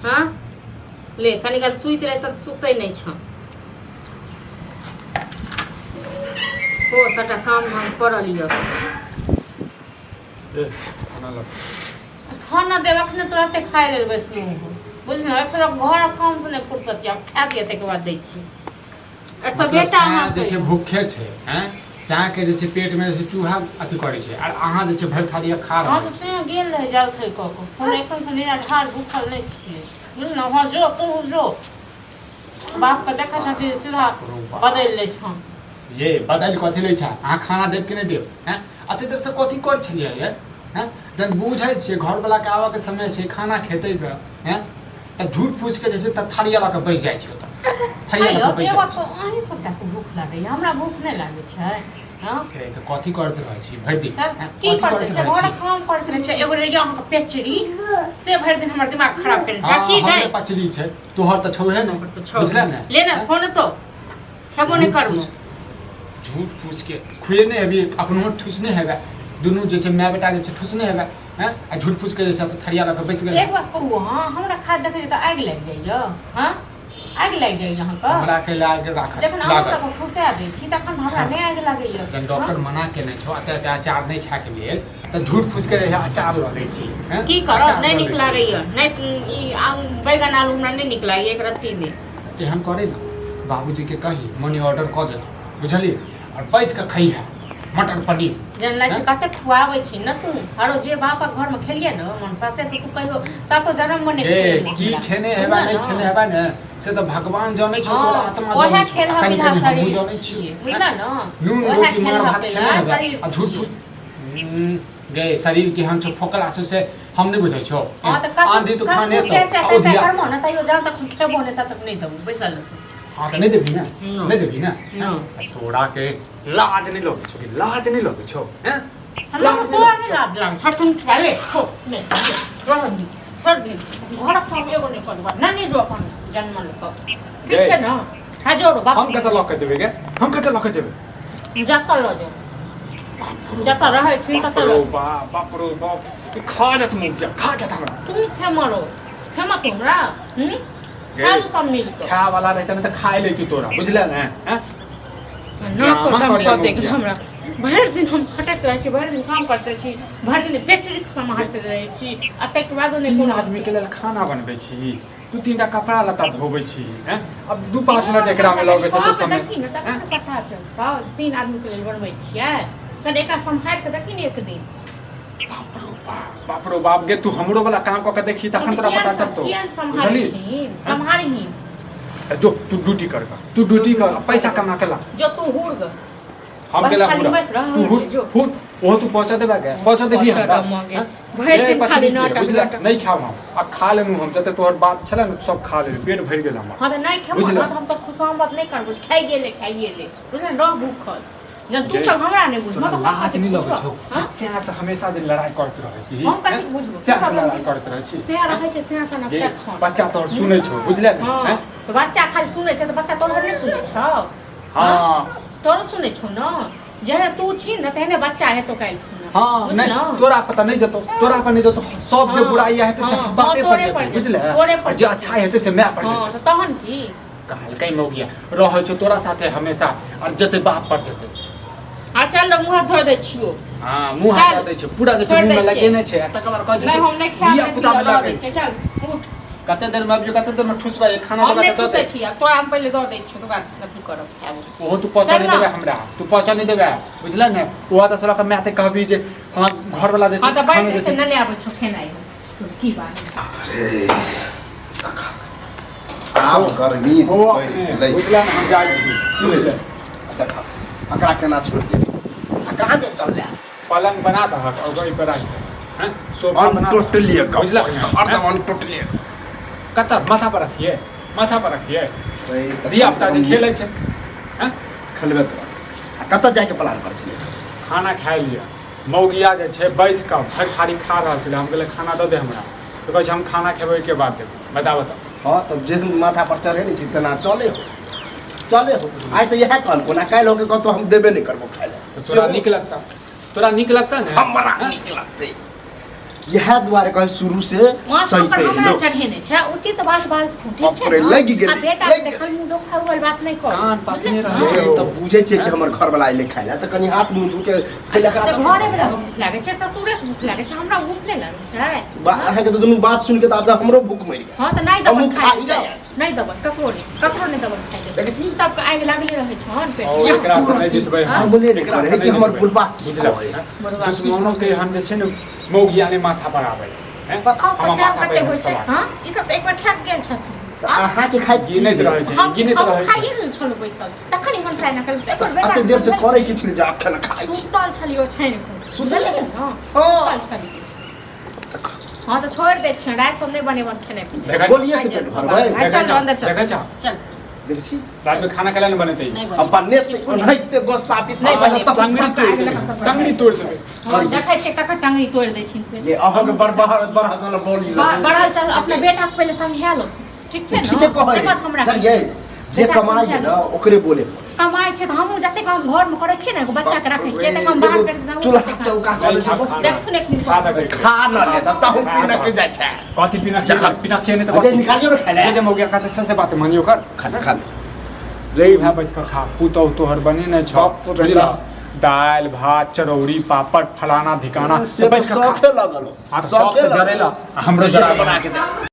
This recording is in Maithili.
हँ ले कनी काल सुति रहै तऽ सुतै नहि छौ ओ सबटा काम धाम पड़ल यऽ ए, खाना ला। खाना देब अखने तुरते खाय लेल बैसलहुँ हम बुझलहुँ एक तरफ घर काम से नहि फुर्सत यऽ खा दिअ ताहिके बाद दै छी एक तऽ मतलब बेटा साँय अहाँके जे छै भूखे छै हैं साँय के जे छै पेट मे जे छै चूहा अथी करै छै आर अहाँ जे छै भरि थारी खा हँ रहल तऽ छी से गेल रहै जलखै कऽ कऽ हम एखन से निराधार भूखल नहि छियै बुझलहुँ हँ जो तू जो बापके देखै छँ कि सीधा बदलि लै छँ ये बदलि कथी लै छै अहाँ खाना देब कि नहि देब हैं अते देर से कथी करै छलियै ये हैं जहन बुझै छियै घरवला के आबऽ के समय छै खाना खेतै ग हैं तऽ झूठ फूस के जे छै तऽ थारिया लऽ कऽ बैस जाइ छै ओतऽ थारिया लऽ आइयो कऽ बैस एगो जाइ छै अहीं सबटा के भूख लागैया हमरा भूख नहि लागै छै हँ से तऽ कथी करैत रहै छी भरि दिन सब हैं? की कथी करते करैत छै रहै घरक छी काम करैत रहै छै एगो रहैया अहाँके पेचरी से भरि दिन हमर दिमाग खराब केने छै हँ की हमरे नहि पचरी छै तोहर तऽ छौहे नहि ओकर तऽ छौ बुझले ने ले ने फोन तो खेबो नहि करबो झूठ फूस के खुएने हेबी अपनो ठूसने हेबे दुनू जे छै माय बेटा जे छै ठूसने हेबे हैं आ झूठ फूस के जे छै तऽ थरिया लऽ कऽ बैस गेलै एक बात कहू अहाँ हमरा खाद देखै छी तऽ आगि लागि जाइया हँ आगि लागि जाइया अहाँके हमरा के लाग राख जखन अहाँ लागल सबके ठुसा दै छी तखन तऽ हमरा नहि आगि लागैया जहन डॉक्टर मना केने छौ एते एते अचार नहि खायके लेल तऽ झूठ फूस के जे छै अचार लऽ लै छी हैं की करब अचार नहि लऽ नीक लै छी। लागैया नहि ई बैगन आलू हमरा नहि नीक लागैया एक रत्ती नहि एहन करे ने बाबूजी के कही मनी ऑर्डर कऽ देतो बुझलियै आओर बैस कऽ खइहे मटर पनीर जन लागै छै कते खुआबै छी न तू आरो जे बापक घरमे खेलियै ने मनसा से तऽ तू कहियो सातो जन्ममे नहि ए खुएलही की हमरा। खेने हेबा बुझलह नहि ने? खेने हेबा ने से तऽ भगवान जानै छौ तोरा हँ, आत्मा ओएह जानै छौ खेलहा आ कनि पिलहा कनि हमहूँ शरीर जानै छियौ छियै बुझलह ने नून ओएह रोटी मार खेलहा भात पिलहा खेने हेबा शरीर आ झूठ छियै। फूस गे शरीर केहन छौ फोकला छौ से हम नहि बुझै छौ हँ तऽ कतबो आंधी तूफान कतबो एतौ चै चै आ पै पै उधिया करबो ने तैयो जहाँ तक खेबो नहि तब तक नहि देबो बैसल रहतौ हँ तऽ नहि देबही ने नहि। नहि देबही ने नहि। तऽ तोरा के लाज नहि लगै छौ कि लाज नहि लगै छौ हैं हमरा लाज नहि तोरा लगै नहि छौ लाज लागै छौ तुम खा ले खो नहि रह दी छोड़ दी घरक काम एगो नहि करबा नहि जो अपन जन्म लऽ ठीक छै ने हा जोरो बाप हम कतऽ लऽ के जेबै गे हम कतऽ लऽ के जेबै जतऽ लऽ जाओ जतऽ रहै छी बाप ततऽ रो लऽ बाप बाप रो बाप ई खा जात मुँह जा खा जात हमरा तू खेमरो खेमा तू हमरा हूँ खा लू सब मिल कऽ खाय वाला रहता ने तऽ खाय लैतू तोरा बुझले ने हैं नाक ड्रामा दम करिया कऽ दे मुँह हमरा भरि दिन हम खटैत रहै छी भरि दिन काम करैत रहै छी भरि दिन बेचरी सम्हारैत रहै छी आ ताहिके बादो नहि तीन कोनो आदमी के लेल खाना बनबै छी दू तीन टा कपड़ा लत्ता धोबै छी हैं अब दू पाँच मिनट एकरा में लगै छै तो समय देखी ने तखन ने पता चलतौ जे तीन आदमी के लेल बनबै छियै तहन एकरा सम्हारि कऽ देखी ने एक दिन बाप रो बाप बाप रो बाप गे तू हमरो वाला काम कऽ के देखी तखन तोरा पता चलतौ किया सम्हारै बुझली छी सम्हारही तऽ जो तू ड्यूटी कर गा तू ड्यूटी कर आ पैसा कमा के ला जो तू हुर ग हम बस गेला खाली पूरा बस रह, तू हुर जो। हुर ओहो तू पहुंचा देबा के पहुंचा देबी पहुंचा हमरा दब मगे। हाँ? भरि ए, दिन पचरी खाली के, नाटक, बुझला? नाटक। नहीं खाब हम आ खा लेलहुँ हम जते तोहर बात छलै ने सब खा लेलहुँ पेट भरि गेल हमर हँ तऽ नहि खेबो बुझला? ने तऽ हम तऽ खुशामद नहि करबो खाइए ले खाइए ले बुझल रह भूखल जब तू गे, सब हमरा नहि बुझबह तोरा तऽ हम लाज कथी नहि लगै बुझबह? छौ हँ? स्याह से हमेशा जे लड़ाई करैत रहै छी हम कथी बुझबो? स्याह से सब लड़ाई करैत रहै छी सएह रहै छै सएह सन गे, तखन बच्चा तोहर सुनै छौ बुझले ने हँ हैं? तऽ बच्चा खाली सुनै छै तऽ बच्चा तोहर नहि सुनै छौ हँ तोरो सुनै छौ ने जेहने तू छी ने तेहने बच्चा हेतौ काल्हि खुना हँ नहि बुझलहुँ? तोरा पता नहि जेतौ तोरा पर नहि जेतौ सब जे हँ, बुराई हेतै से हँ, बापे हँ, पर तोरे जेतौ पर जेतौ, बुझले तोरे पर और जे जेतौ। अच्छा हेतै से my पर हँ जेतौ तऽ तहन की कहलकै मौगिया रहै छौ तोरा साथे हमेशा और जेतै बाप पर जेतै आ चल ने मुँह हाथ धो दै छियौ हँ मुँह हाथ चल, धो दै छै पूरा जे छै छोड़ि मुँह दै मे छियै। लगेने छै आ तकर बाद कहै छै नहि हम नहि खायब धिया नहि पुता मे पीब, दऽ लगै दै छियै चल उठ कते देर मे अबियौ कते देर मे ठुसबै खाना हम देबै नहि तऽ दऽ ठुसै दे छी आब तोरा हम पहिले दऽ दै छियौ तकर बाद अथी करब खायब ओहो तू पहुँचा चल नहि ना। देबै हमरा तू पहुँचा नहि देबै बुझल ने ओहो तऽ सलक माय तऽ कहबी जे हमरा घरवला जे हँ छै तऽ खाना बैठ जे जेतै छै नहि आबै छौ खेनाइ तो की बात अरे देख आब गर्मी ओ बढ़ि अपने गेलै बुझल ने हम जाइ छी की भेलै देख एकरा केना छोड़ि देबै आ कहाँ जे चललै पलंग बना दहक और ओहि पर राखि दहक हैं सोफा बना दहक। टोटलिए बुझलक हरदम अनटोटलिए कतऽ माथा पर रखिए माथा पर रखिए धिया पुता जे खेलै छै हैं खेलबे तोरा आ कतऽ जायके प्लान करै छलै खाना खाइ लिअ मौगिया जे छै बैस कऽ भरि थारी खा रहल छलै हम कहलियै खाना दऽ दे हमरा तऽ कहै छै हम खाना खेबै ओहिके बाद देबै बताबऽ तऽ हँ तऽ जे माथा पर चढ़े नहि छै तेना चले हो चले हो आइ तऽ इएह कहलको ना काल्हि होके कहतो हम देबे नहि करबो खाइ लए तऽ तोरा नीक लगता तोरा नीक लगता ने हमरा हैं? नीक लगतै इएह दुआरे कहे शुरू से माथ सहिते पर हमरा लोक चढ़ेने छै उचित बात बाज ठीक बाप छै रे, ने? लागि गेलै, आ बेटा लागि के देखल मुँह दोखा वाली बात नहि कर कान पासने रहै जे छै तऽ बुझै छियै कि हमर घर वाला अइले खाइ लए तऽ कनि हाथ मुँह धो के पहिले एकरा तऽ तऽ घरे मे भूख लागै छै ससुरे के भूख लागै छै हमरा भूख नहि लागै छै अहाँके तऽ दुनू बात सुनि के तऽ आब तऽ हमरो भूख मरि गेल हँ तऽ नहि देबन हमहूँ खाइ खाइ लए जाइ छी। नहि देबन ककरो नहि ककरो नहि देबन खाइ लए देखै छी? सबके आगि लागले रहै छन पेट और मे। एकरा से नहि जितबै हम। अगले नहि एकरा से कहै कि नहि हमर जितबै। बुढ़बा की बुझलक कहै। ने? बुढ़बा की दुश्मनो के हम जे छै ने मौगिया ने माथा पर आबै हैं? बताउ हमर पकड़ा माथा पर कते होइ छै सवार। हँ ई सब तऽ एक बार ठक गेल छथिन तऽ अहाँके खाइत की गिनैत रहै छै हम गिनैत हम रहै छै खाइए लेल छलहुँ बैसल तखन ई मनसाय न करू एक बेर बेटा एते देर से करै की छलै जे अखन खाइ छी सुतल छलियो छानि कऽ सुतल बुझलियै ने हँ। सुतल छलियै हँ तऽ छोड़ि दै छियनि राति सब नहि बनेबनि खेनाइ पिनाइ देखै बोलिए से पेट भरबै आ, चल अंदर चल देखै छौ चल देखै छी रात में खाना कैला नहि बनेतै नहि अब बनेबै बनेतै ओनाहिते गोस्सा नहि पिता बनेबै। तब टंगड़ी तोड़ि देबै टंगड़ी तोड़ि देबै हँ, देखै छियै ककर टंगड़ी तोड़ि दै छिन से ये अहाँके बड़ बड़ बड़ चल बोली बढ़ल चल अपना बेटाके पहिले समझा लो ठीक छै ने ठीके कहै तकर बाद हमरा देखियै जे बेटाके कमाइ समझा है ना ओकरे बोले कमाइ छै तऽ हमहूँ जतेक हम घरमे करै छियै ने एगो बच्चाके राखै छियै तक हम बाहर करि देबै चूल्हा चौका कऽ दै छै देखथुन एक दिन खा देबै खा न ले तब तहु पीना के जाइ छै कथी पीना पीना छियै नहि तऽ अरे निकालियो ने खाइ जे ले जे मौगिया कहतै से से बात मानियो कर खा ले खा ले रे उएह बैस कऽ खा पुतहु तोहर बने नहि छौ बाप रे बुझलह दालि भात चरौरी पापड़ फलाना धिकाना से तऽ बैस कऽ खा शौखे लगल हाँ तऽ शौख तऽ जरेला आ हमरो जरा बना के दे।